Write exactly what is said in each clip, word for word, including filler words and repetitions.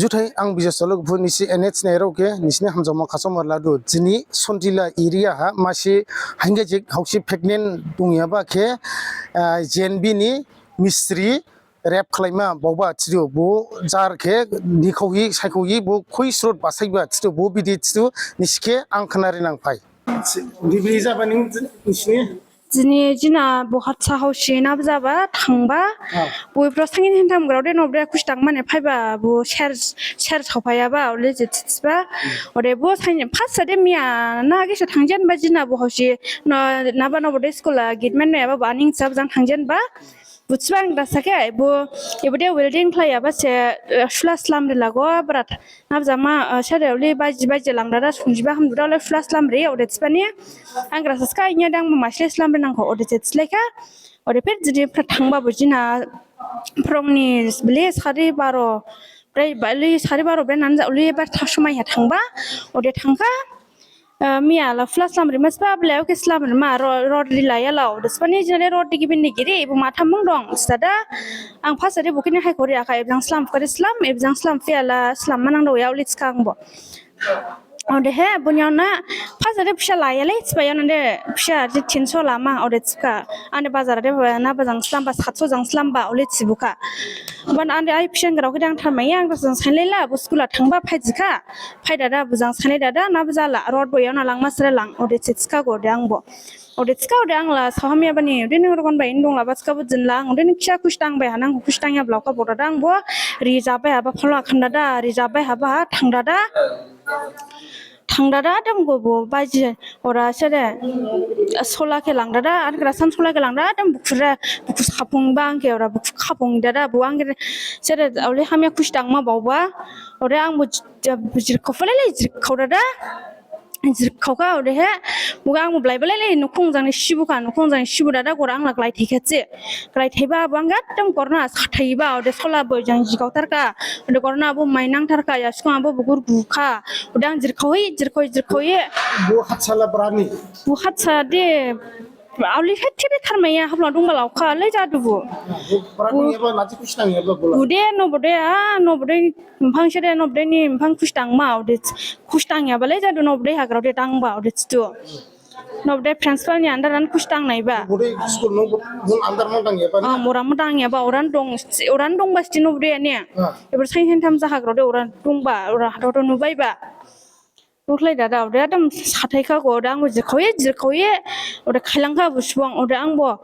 Juthai ang Bijay Solok bu nisi N H nairao khe nisini hamjaoma khasaoma ladu. Jini Sontila area ha masi hainggajik haosi pregnant dongyaba khe, ah, J N V ni mistri rape khlaima baoba thidu, bo jar khe nikhaohi saikhohi bo khui srot basaiba thidu, bo bidi thidu nisi khe ang khnari nangphai. Dibri jaba ning nisini? Jini jina bo hatsa haosi nab jaba thangba. Ah. Bo ipra sangin hintham grao de nobre khusi dang mane phaiba bo ser, ser saophayaba ole je thiba. Hmm. Ode bo sangin phasa de miya na gese thangjenba jina bo haosi na, naba nobre school a gitmen nuyaba bo aning sab jang thangjenba. Bo thiba ang dasa khe bo, ebo de welding khlaiyaba se, eh, sula slam rilago brat. Nabjama, eh, sere uli baji baji langdada sungjiba hamduda uli flash lamri ode thibani. Ang grasa ska inya dang ma masle slamri nangkho ode thiblaikha. Ode pher jini phra thangba bo jina phrongni bili sari baro. Brai bili sari baro brai nanja uli bar tha somai ha thangba. Ode thangkha. Eh, miya la flash lamri masba bile oke slamri ma ro-, rod rilaya la ode thibani jina de rod digi bini giri ibu matha mung dong. Sada ang phasa de bukini hai kori akha ibjang slam kori slam, ibjang slam phiya la slam manang do ya uli thikha ang bo. Odehe, boni yaona, phasa de phisa layalai, thiba yaona de, phisa de tinso lama, ode thikha. Ande bazar de, na bazang slamba, satso jang slamba, ole thibukha. Ban ande ai phisa grao khe dang tharmaiya, ang bazang sainlaila, bo school a thangba phaijikha. Phaidada, bojang sainlaidada, na bojala, rod bo yaona langma sere lang, ode thikha go de ang bo. Ode thikha ode ang la saohamya bani, ode ning rogon bai indong la ba thikha bo jinla ang, ode ning khisa khusi dang bai hanang, khusi dangya blaokha bo dada ang bo, rijab bai haba phalwa khandada, rijab bai haba thangdada. Thangdada adam go bo baji ora sere sola khe langdada, an grasan sola khe langdada, adam bukhura, bukhu khapung ba ang khe ora bukhu khapung dada, bo ang khe sere ole hamya khusi dangma baoba, ore ang bo jir-, jir khofalele jir khaudada. Jir khaukha odehe, muga ang bo blaibalele nukhung jangni sibukha, nukhung jangni sibu dada gora ang la glai thaikha se. Glai thaiba bo ang gatam gorna sathaiba, ode sola bo jang jikau tharkha, ode gorna bo mainang tharkha, ya sukha bo bugur gukha, ode ang jir khauhi, jir khauhi, jir khauhi. Bo hatsa la brani? Bo hatsa de, auli he thibi tharmaiya, hapla dongba laokha, lai jadu bo. Bo brani yaba, naji khusi dang yaba bola? Bo de, no bo de, a, no bo de, Mphang sere nobdeni mphang khusi dangma, ode khusi dangyaba lai jadu nobde hagrao de dangba, ode thidu. Nobde principal ni under an khusi dangnaiba. Bode school no, bo, bo under ma dangyaba na? Ah, ora ma dangyaba, oran dong, oran dongba sthi nobde ani. Ah. Ebar sain sain tham ja hagrao de oran dongba, ora hato to nubaiba. Ukhlai dada, ode adam sathaikha go, ode ang bo jirkhaoye, jirkhaoye, ode khailangkha bo subung, ode ang bo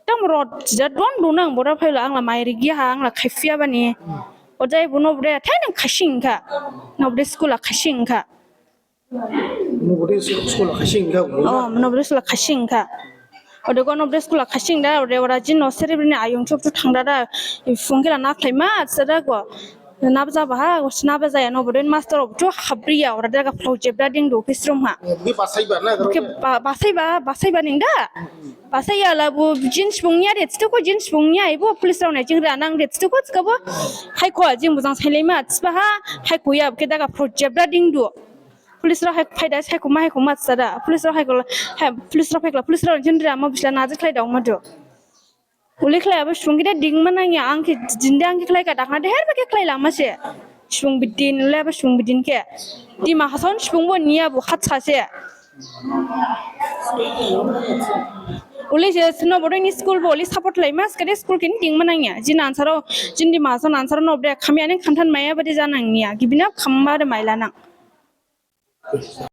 Dam rod jida don don ang bora phaila ang la mai rigi ha ang la khaiphiya bani. Hmm. Ojai bo nobde thai nang khasing kha. Nobde school a khasing kha. Nobde school a khasing kha. Oh, nobde school a khasing kha. Ode go nobde school a khasing da, ode ora jin no seri bini ayung chuk chuk thang da da. Phung khe la na khlai ma, sa da go. Naba jaba ha, naba jaya no, boden master of tu habriya, ora daga project da ding du, office room ha. Bukhe basaiba na, bukhe ba-, basaiba, basaiba ning da. Basaiya la bo jin subung niya de, thitu kho jin subung niya, ibo police rao nai jing ra nang de, thitu kho thikhabo. Hai kho jing bojang sailai ma, thiba ha, hai kho ya, bukhe daga project da ding du. Police rao hai phai da, hai kho ma, hai kho ma, thiba da. Police rao hai kho la, hai, police rao phai kho la, police rao jin ra ma, bisla na jik khlai dao ma du. Uli khlai abo subung khe de ding ma nangya, ang khe jinde ang khe khlai kha dakna de herba khe khlai lama se. Subung bidin, uli abo subung bidin khe. Dima Hasao ni subung bo niya bo hatsa se. Uli se sino bo ni school bo uli support lai mas kade school khe ni ding ma nangya. Jin ansarao, jin Dima Hasao ansarao nobde khamya ni khamthan maya bade janang niya. Gibina khamba de maila nang.